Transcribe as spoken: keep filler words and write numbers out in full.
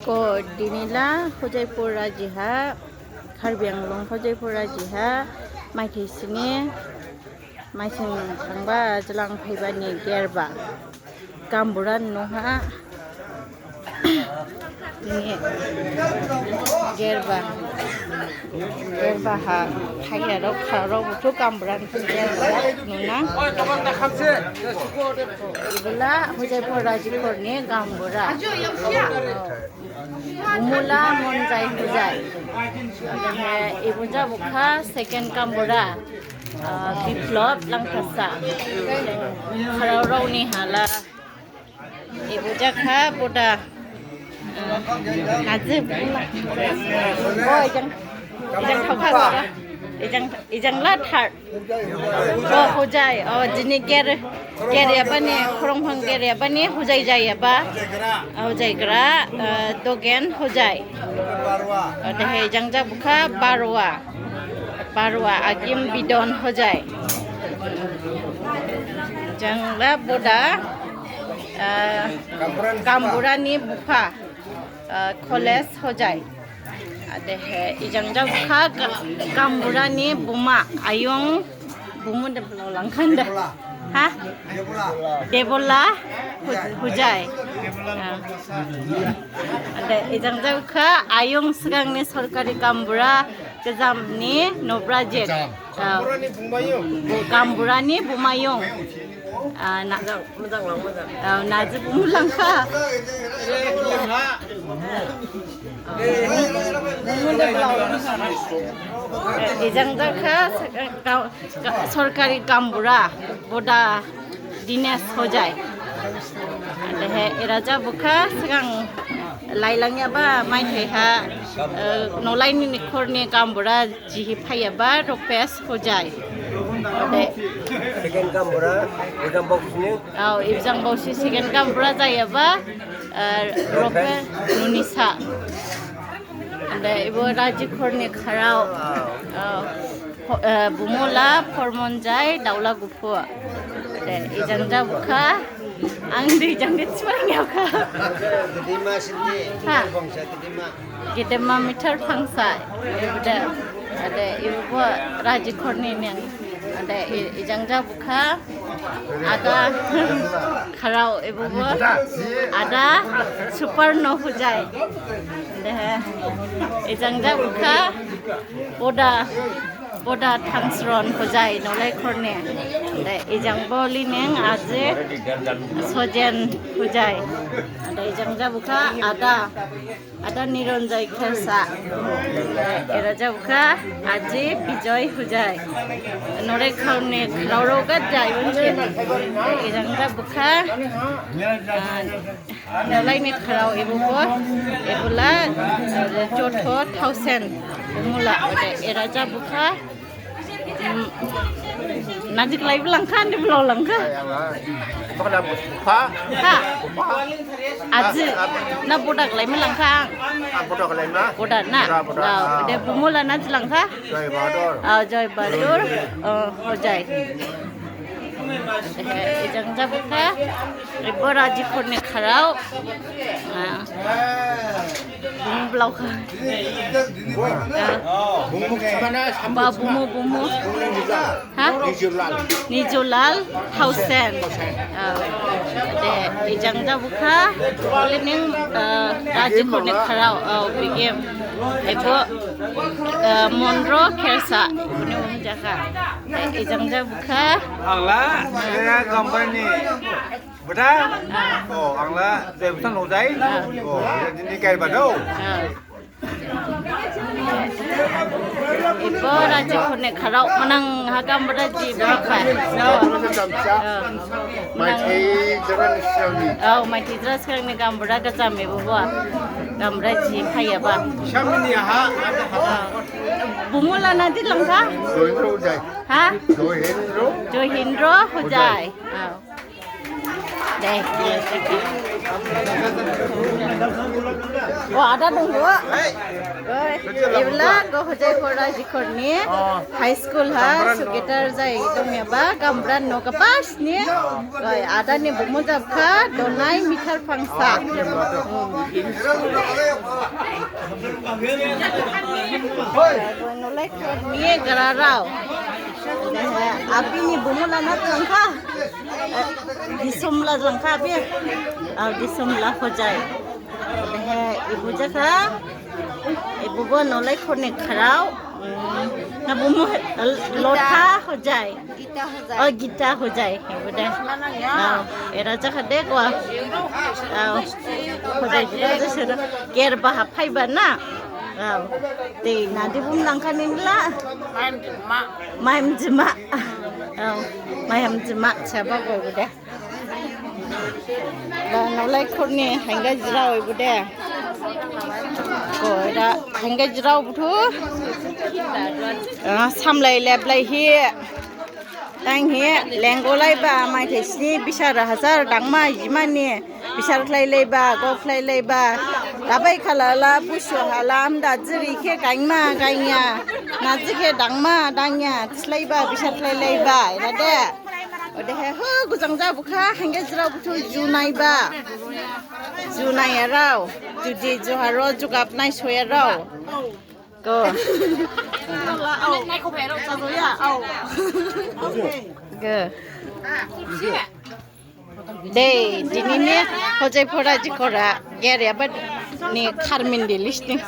O, dini la Hojaipur raji ha, Karbi Anglong Hojaipur raji ha, maithai sini, maising thangba jlang phaibani gerba. Gaonbura noh ha, dini gerba. Gerba ha, phaiyarao, khararao buthu gaonbura gerba nuna. Ebo la Hojaipur raji khorni gaonbura. Bumu la Monjai Hojai. Odehe ebo jabukha second gaonbura, ah, Biplop Langthasa. Kharaorao ni ha la ebo jakha boda, ah, naji bula. O, ejang, ejang thaokha. Ejang, ejang la third. O, Hojai, o, dini ger, geryabani, khorongphang geryabani, Hojai jayaba, Hojai gra, eh, Dogen Hojai. Odehe ejang jabukha Barwa, Barwa, agim Bidon Hojai. Ejang la boda, eh, gaonbura ni bupha, eh, Kholes Hojai. Odehe ejang jabukha ga-, gaonbura ni buma, ayung, bumu de blau langkhan da. Ha? Debola Hu-, Hojai. Ah. Ode ejang jabukha ayung sgangni sorkari gaonbura gajamni Nobrajik. Ah. Gaonbura ni bumayung. Ah, na-, ah, naji bumu langkha. Ejang jakha, ga-, ga-, sorkari gaonbura, boda Dinesh Hojai. Odehe era jabukha sgang lailangyaba maithai ha, eh, nolaini nikhorni gaonbura jihi phaiyaba Rupesh Hojai. Ode second gaonbura, ejang baosi ni. Au, ejang baosi second gaonbura jayaba, eh, Rupesh Nunisa. Ode ebo raji khorni kharao, eh, pho-, eh, bumu la Phormonjai Daolagupu. Ode ejang jabukha, ang de ejang de thibangyakha. Gedema sini, ha. Bangsa gedema. Gedema mithar phangsa, ebo de, ode ebo bo raji khorni ning, ode e-, ejang jabukha, ada kharao ebo bo, ada Suparno Hojai, ode ejang jabukha, boda, boda Thangsron Hojai, nolai khorni, ode ejang bo lining aji Sojen Hojai, ode ejang jabukha, ada Ada Nironjoy Khersa. Era jabukha aji Bijoy Hojai. Nolai khorni khraorao gajai bonsi. Ejang jabukha, ah, nolaini khrao ebo bo, ebo la, ah, Jotho Thaosen. Mula ode era jabukha. Hmm. Naji khlai blangkha, andi blau langkha. Bukha. Ha. Aji, na boda khlai ma langkha? Ah, boda khlai ma? Boda na? Boda, boda. Ah, ah. De bumu la naji langkha? Joy Bahadur. Ah, Joy Bahadur. Oh, Hojai. Eh, ejang jabukha. Ebo raji khorni kharao. Ah. Bumu blaokha. Bumu sima na, ba bumu, bumu. Ha? Nijolal. Nijolal Thaosen. Ah. De, ejang jabukha. Lining, eh, raji khorni kharao. Oh, bigem. Ebo, eh, Monro Khersa. Ebo ni bumu jakha. De, ejang jabukha. Ang la, eh, company. Bada? Ah. Oh, ang la, Jai Bhutan Hojai. Ah. Oh, dini kai bado. Ah. Ebo raji khorni kharao manang ha gaonbura ji bra kha. Ah. Maithai jara ni sgangni. Oh, maithai jara sgangni gaonbura gajam ebo bo. Gaonbura ji phaiyaba. Samini ha. Ah. Bumu la naji langkha? Joyendro Hojai. Ha? Joyendro. Joyendro Hojai. Ah. Dei. O, ada dong, o. Oi, ibla go Hojai Phora Jikhor ni high school ha, sugitar jai dongyaba, Gambra no kapas ni. Oi, ada ni bumu jabkha, Donai Mithar Phangsa. Nolai khor ni gararao. Abi ni bumu lana thangkha. Disom la jangkha abi. Au, Disom la Hojai. Odehe ibu jakha. Ibu bo Nolai khor ni kharao. Hmm, na bumu, Lotha Hojai. Gita Hojai. O, Gita Hojai. Ibu de. Au, era jakha de gua. Au. Hojai gita jakha de. Ger baha phaiba na. Au. Dei, nadi bumu langkha nini la. Maim Jima. Maim Jima. Au. Maim Jima. Saba gua ibu de. Ba Nolai khor ni hainga jirao ibu de. Ko da hainga jirao buthu. Ah, samlai leplai hi. Thang hi lenggo laiba maithai sni bisar hajar dangma jimani. Bisar khlailaiba, go khlailaiba. Labai khalala, busu hala, amda jiri khe gaingma, gaingya. Naji khe dangma, dangya. Thislaiba, bisar khlailaiba. Ira de. Odehe, ho, gujang jabukha, hainga jirao buthu ju naiba. Ju naiyarao. Judi juharo, jugap naisoyarao. Go. Go. Dei, dinini Hojai Phora Jikhor ha geriyaba ni kharmin de listing.